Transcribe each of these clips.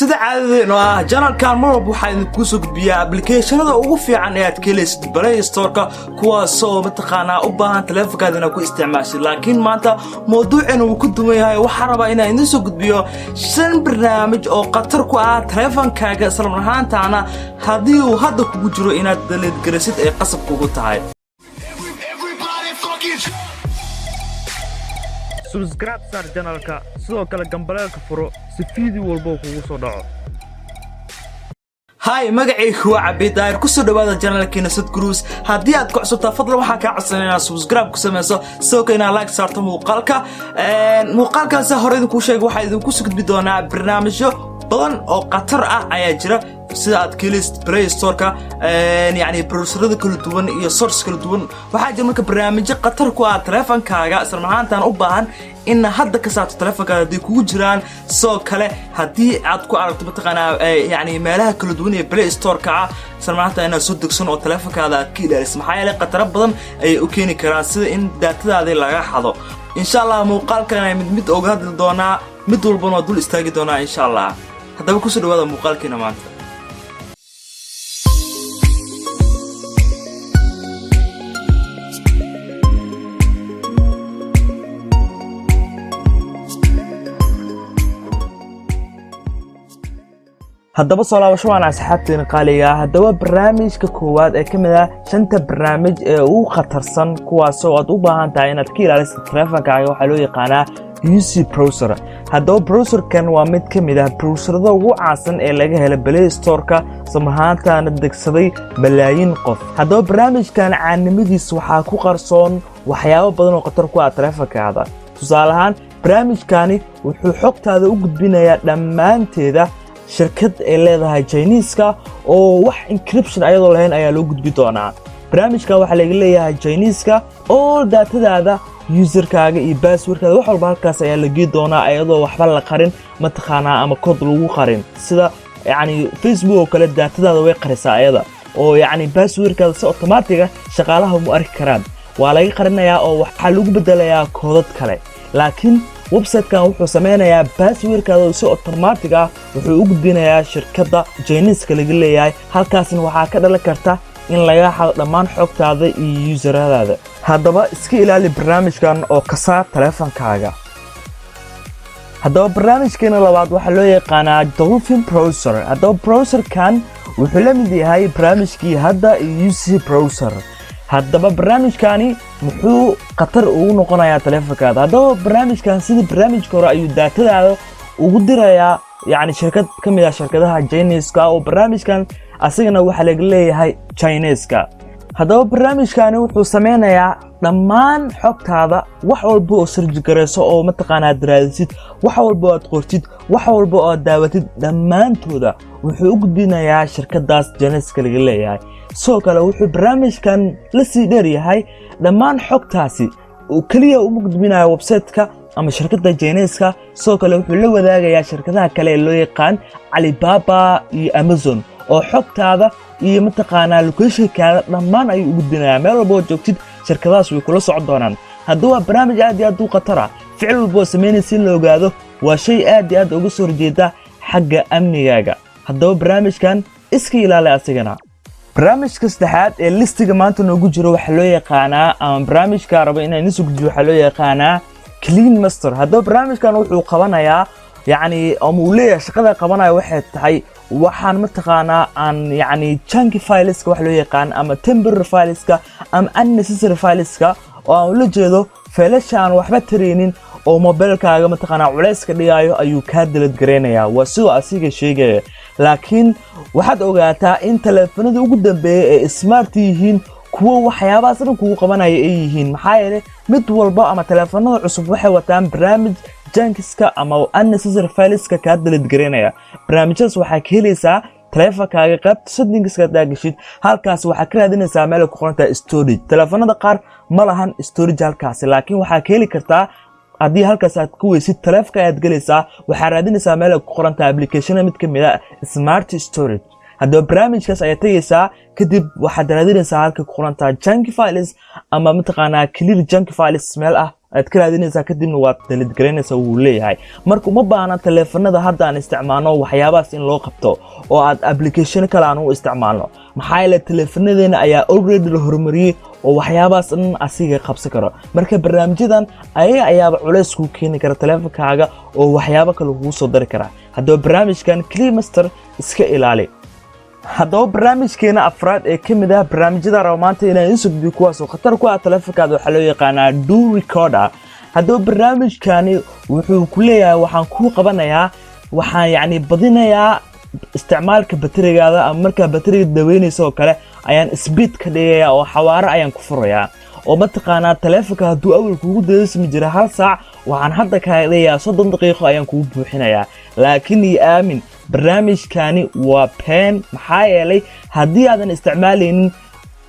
Sida caadadeenoo ah, channelkan mar walba waxaa idinkuu soo gudbiyaa applicationada ugu fiican ee aad ka helaysid Play Storeka, kuwaasoo mataqaanaa u baahan taleefonkaada inaad ku isticmaashid. Laakiin maanta mawduuceena wuu ku duwan yahay. Waxaa rabaa inaan idiin soo gudbiyo shan barnaamij oo khatar ku ah taleefonkaaga, isla mar ahaantaana haddii uu hadda kugu jiro inaad delete garisid ay qasab kugu tahay. Everybody fucking Subscribe saar channelka, sidoo kale gambaleelka furo si video walba kugu soo dhaco. Hi, magacaygu waa Cabi Daahir. Kusoo dhawaada channelkeena Sad Cruise. Haddii aad ku cusubtaa, fadlan waxaan kaa codsanay inaad subscribe ku samayso, sidoo kale inaad like saarto muuqaalka. Muuqaalkaasi hore idinkuu sheegay, waxaa idinku soo gudbi doonaa barnaamijyo badan oo khatar ah ayaa jira, sida aad ka helaysid Play Storeka, yacni browserada kala duwan iyo source kala duwan. Waxaa jira marka barnaamijyo khatar ku ah taleefankaaga, isla marhaantaan u baahan in hadda ka saarto taleefonkaaga hadday kugu jiraan. Sidoo kale haddii aad ku aragto mataqaanaa yacni meelaha kala duwan ee Play Storeka ah, isla marhaantaan inaad soo degsan oo taleefonkaada aad ka ilaaliso, maxaa yeelay khataro badan ayay u keeni karaan, sida in datadaadii laga xado. Insha Allah muuqaalkan ay mid mid oga hadli doonaa, mid walbana waa dul istaagi doonaa insha Allah. Haddaba kusoo dhawaada muuqaalkeena maanta. Haddaba soo laabasho waan asxaabteena qaaliga ah. Haddaba barnaamijka koowaad ee ka mid ah shanta barnaamij ee ugu khatarsan, kuwaasoo aad u baahan tahay inaad ka ilaalisid taleefankaaga, waxaa loo yaqaanaa UC Browser. Haddaba browserkan waa mid ka mid ah browserada ugu caansan ee laga hela Play Storeka, isla marhaantaana degsaday malaayiin qof. Haddaba barnaamijkan caannimadiisa waxaa ku qarsoon waxyaabo badan oo khatar ku ah taleefankaada. Tusaale ahaan, barnaamijkani wuxuu xogtaada u gudbinayaa dhammaanteeda shirkad ay leedahay Chineska, oo wax encryption ayadoo lahayn ayaa loo gudbi doonaa. Barnaamijkan waxaa laga leeyahay Chineska oo datadaada, userkaaga iyo passwordkaada, wax walba halkaas ayaa la gei doonaa, ayadoo waxba la qarin mataqaanaa ama code lagu qarin. Sida yacni Facebook oo kale, datadaada way qarisaa ayada oo yacni passwordkaada si automatic ah shaqaalaha uma arki karaan, waa laga qarinayaa oo waxaa lagu bedelayaa koodad kale. Laakiin websitekan wuxuu sameynayaa passwordkaada si automatic ah wuxuu u gudbinayaa shirkadda Chineska laga leeyahay. Halkaasna waxaa ka dhalan karta in laga xado dhammaan xogtaada iyo useradaada. Haddaba iska ilaali barnaamijkan oo ka saar taleefankaaga. Haddaba barnaamijkeena labaad waxaa loo yaqaanaa Dolphin Browser. Haddaba browserkan wuxuu la mid yahay barnaamijkii hadda iyo UC Browser. Haddaba barnaamijkani muxuu khatar ugu noqonayaa taleefankaada? Haddaba barnaamijkan sida barnaamijka hore ayuu datadaada ugu dirayaa, yacni shirkad ka mid ah shirkadaha Chineska, oo barnaamijkan asigana waxaa laga leeyahay Chineska. Haddaba barnaamijkani wuxuu sameynayaa dhammaan xogtaada, wax walba oo search garayso oo mataqaanaa aad raadisid, wax walba oo aad qortid, wax walba oo aad daawatid, dhammaantooda wuxuu u gudbinayaa shirkadaas Chineska laga leeyahay. Sidoo kale wuxuu barnaamijkan la sii dheer yahay, dhammaan xogtaasi uu keliya uma gudbinayo website-ka ama shirkadda Chineska, sidoo kale wuxuu la wadaagayaa shirkadaha kale ee loo yaqaan Alibaba iyo Amazon, oo xogtaada iyo mataqaanaa locationkaada dhammaan ayuu u gudbinayaa. Meel walba oo joogtid, shirkadahaas way kula socon doonaan. Haddaba waa barnaamij aad iyo aad u khatar ah. Ficil walba oo samaynaysa in la ogaado waa shay aad iyo aad uga soo horjeeda xagga amnigaaga. Haddaba barnaamijkan iska ilaali asigana. Barnaamijka saddexaad ee listiga maanta noogu jiro waxaa loo yaqaanaa, ama barnaamijka rabo inaan idin soo gudbiyo, waxaa loo yaqaanaa Clean Master. Haddaba barnaamijkan wuxuu qabanayaa, yacni ama uu leeyahay shaqada qabanaya waxay tahay, waxaan mataqaanaa aan yacni junk fileska wax loo yaqaan, ama temporary fileska, ama unnecessary fileska, oo aan ula jeedo faylasha aan waxba taraynin oo mobilkaaga mataqaanaa culayska dhigayo, ayuu kaa delete garaynayaa. Waa sidoo asiga sheegaya. Laakiin waxaad ogaataa in taleefanada ugu dambeeya ee smart yihiin kuwo waxyaabahaas dhan kugu qabanaya ay yihiin, maxaa yeelay mid walba ama taleefanada cusub waxay wataan barnaamij junkiska ama unnecessary fileska kaa delete garaynaya. Barnaamijyadaas waxaa ka helaysaa taleefankaaga qaybta settingska hadaa gashid. Halkaas waxaa ka raadinaysaa meel ay ku qoran tahay storage. Taleefanada qaar ma lahan storage halkaasi, laakiin waxaa ka heli kartaa haddii halkaas aad ku weysid, taleefanka ayaad gelaysaa, waxaa raadinaysaa meel ay ku qoran tahay applicationa mid ka mid a smart storage. Haddaba barnaamijkaas ayaad tegaysaa, kadib waxaad raadinaysaa halka ku qoran tahay junk files ama mataqaanaa clear junk files meel ah. Aad ka raadinaysaa, kadibna waad delete garaynaysaa, wuu leeyahay. Marka uma baahna taleefanada hadda aan isticmaalno waxyaabahaas in loo qabto oo aad application kale aan u isticmaalno, maxaa yeele taleefanadeena ayaa already la horumariyey oo waxyaabahaas dhan asiga qabsan karo. Marka barnaamijyadan ayaga ayaaba culays kuu keeni kara taleefankaaga oo waxyaabo kale kugu soo dari kara. Haddaba barnaamijkan Clean Master iska ilaali. Haddaba barnaamijkeena afraad ee ka mid ah barnaamijyada raba maanta inaan idiin soo gudbiyo, kuwaas oo khatar ku ah taleefankaada, waxaa loo yaqaanaa Do Recorder. Haddaba barnaamijkani wuxuu ku leeyahay: waxaan kuu qabanayaa, waxaan yacni badinayaa isticmaalka baterigaada, ama markaa bateriga daweynaysa oo kale ayaan speed ka dhigayaa oo xawaaro ayaan ku furayaa. Oo mataqaanaa, taleefonka hadduu awal kugu daysmi jira 1 saac, waxaan hadda kaa dhigayaa 30 daqiiqo ayaan kugu buuxinayaa. Laakiin iyo aamin, barnaamijkani waa been, maxaa yeelay haddii aadan isticmaalaynin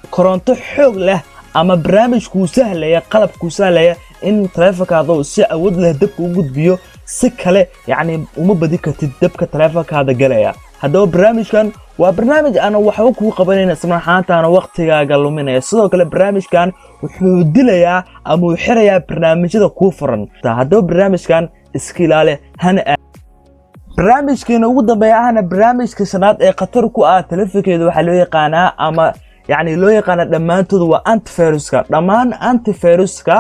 koronto xoog leh ama barnaamij kuu sahlaya, qalab kuu sahlaya in taleefonkaada uu si awood leh dabka u gudbiyo, si kale yacni uma badi kartid dabka taleefonkaada galaya. Haddaba barnaamijkan waa barnaamij aan waxba kuu qabanayn, isla ahaantaana waqtigaaga luminaya. Sidoo kale barnaamijkan wuxuu dilayaa ama uu xirayaa barnaamijyada kuu furan. Haddaba barnaamijkan iska ilaali hana. Barnaamijkeena ugu dambeeya, ahna barnaamijka shanaad ee khatar ku ah taleefonkeeda, waxaa loo yaqaanaa ama yacni loo yaqaana dhammaantooda waa antiviruska. Dhammaan antiviruska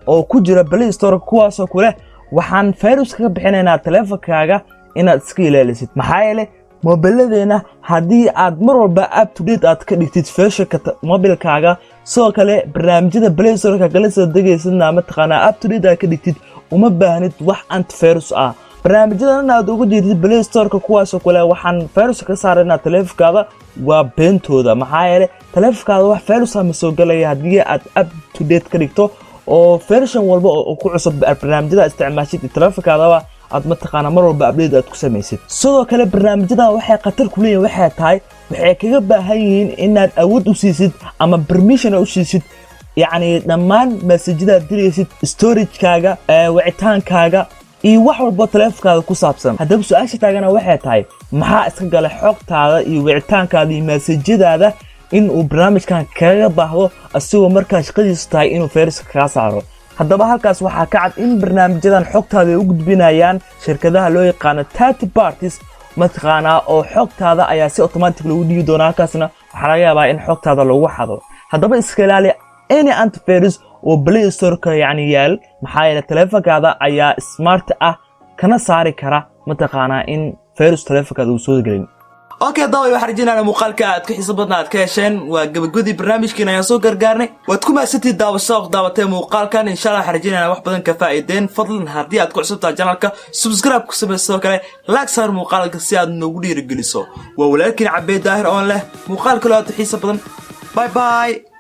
oo ku jira Play Store, kuwaasoo kuleh waxaan viruska ka bixinaynaa taleefonkaaga, inaad iska ilaalisid, maxaa yeelay mobiladeena haddii aad mar walba up to date aad ka dhigtid versionka mobilkaaga, sidoo kale barnaamijyada Play Storeka kala soo degaysidna mataqaanaa up to date aad ka dhigtid, uma baahnid wax antivirus ah. Barnaamijyadan aad uga jeedid Play Storeka, kuwaasoo kale waxaan viruska ka saaraynaa taleefonkaada, waa beentooda, maxaa yeelay taleefonkaada wax virus ah ma soo galaya haddii aad up to date ka dhigto oo version walba oo ku cusub barnaamijyada isticmaashid iyo taleefonkaadaba aad mataqaanaa mar walba update aad ku samaysid. Sidoo kale barnaamijyadan waxay khatar ku leeyihin waxay tahay, waxay kaga baahan yihiin inaad awood u siisid ama permission u siisid, yacni dhammaan messageyadaad diraysid, storagekaaga, wicitaankaaga iyo wax walbo taleefonkaada ku saabsan. Haddaba su-aasha taagana waxay tahay: maxaa iska galay xogtaada iyo wicitaankaada iyo messageyadaada in uu barnaamijkan kaga baahdo, asigoo markaa shaqadiisu tahay inuu fayraska kaa saaro? Haddaba halkaas waxaa ka cad in barnaamijyadan xogtaada ay u gudbinayaan shirkadaha loo yaqaano third parties mataqaanaa, oo xogtaada ayaa si automatic lagu dhiibi doonaa. Halkaasna waxaa laga yaabaa in xogtaada lagu xado. Haddaba iska ilaali any antivirus oo Play Storeka yacni yaal, maxaa yeelay taleefonkaada ayaa smart ah, kana saari kara mataqaanaa in virus taleefonkaada uu soo gelin. Okay, daaway, waxaan rajeynaya muuqaalka aad ku xiiso badna aad ka hesheen. Waa gabagabadii barnaamijkiina ayaan soo gargaarnay. Waad ku mahadsantiid daawashada daabatee muuqaalkan. Insha Allah waxaan rajeynaya wax badan ka faa'iideen. Fadlan, haddii aad ku cusub tahay channelka, subscribe ku samey, sidoo kale like saar muuqaalka si aad noogu dhiirigeliso. Waa walaalkiin Cabee Daahir oon leh muuqaal kaloo aad u xiiso badan. Bye bye.